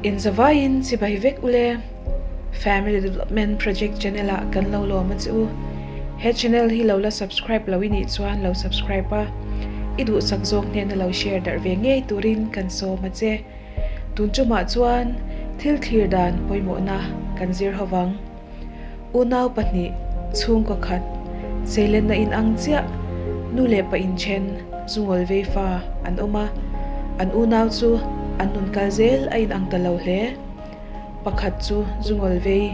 Inzavaiin chibai vek ule. Family Development Project channel ah kan lo lawm a che u. He channel hi lo la subscribe lo i nih chuan lo subscribe a, i duhsak zawk hnena lo share darh ve ngei turin kan sawm a che. Tun chumah chuan thil thlir dan pawimawhna kan zir ho vang. Unau pahnih, chhungkaw khat, seilenna in ang chiah, nu leh pa inthen, zungawl vei fa an awm a, an unau chu an nun kal zel a inang ta lo hle. Pakhat chu zungawl vei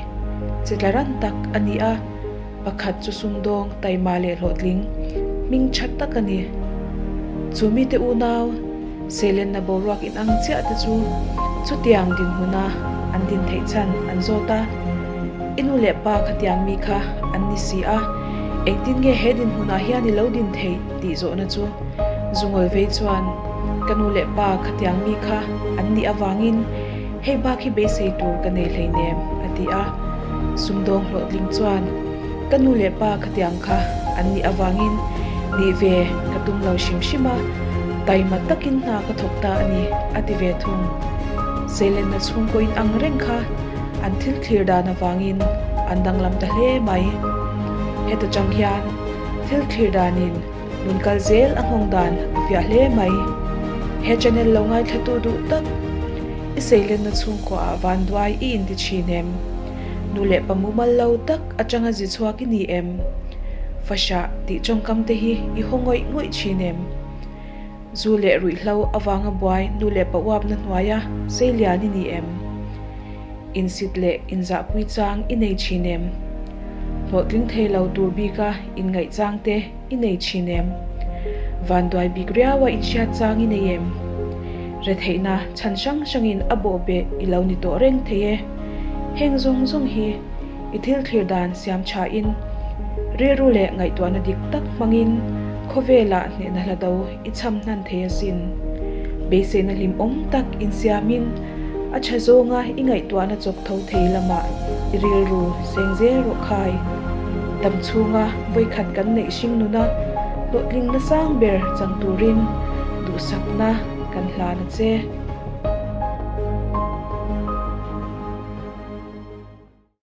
che tla ran tak a ni a, pakhat chu sumdawng taima leh hlawhtling hming that tak a ni. Chu mite unau seilenna boruak inang chiah te chu chutiang dinhmuna an din theih chhan an zawt a, I nu leh pa khatiang mi kha an ni si a, engtin nge he dinhmunah hian i lo din theih tih zawhna chu zungawl vei chuan ka nu leh pa khatiang mi kha an nih avangin Hei bak hi beisei tur ka nei hleinem, a ti a. Sumdawng hlawhtling chuan, Ka nu leh pa khatiang kha an nih avangin nih ve ka tum lo hrim hrim a, taima takin hna ka thawk ta a ni, a ti ve thung. Seilenna chhungkaw in ang reng kha an thil thlir dan avangin an danglam ta hle mai. Heta chang hian thil thlir danin Nun kal zel a nghawng dan a fiah hle mai. He channel lo ngaithlatu duh tak i seilenna chhungkua ah vanduai i inti thin em? Nu leh pa mumal lo tak atanga zi chhuak i ni em? Fahrah tih tawngkam te hi i haw ngawih ngawih thin em? Zu leh ruihhlo avanga buai nu leh pa uapna hnuaia seilian i ni em? Insit leh inzahpui chang i nei thin em? Hlawhtling thei lo tur bika inngaih chang te i nei thin em? Vanduai bik riaua inhriat chang i nei em? Retheihna chhan hrang hrangin a bawhbeh i lo ni tawh reng thei e. Heng zawng zawng hi i thil thlir dan siam thain, rilru leh ngaihtuahna dik tak hmangin khawvelah hnehna hla do i chham hnan thei asin. Beiseina hlimawm tak insiamin a tha zawnga i ngaihtuahna chawk tho thei lamah i rilru seng zel rawh khai. Dam chhunga vawikhat kan neih hring nuna hlawhtling nasang ber chang turin duhsakna kan hlan a che.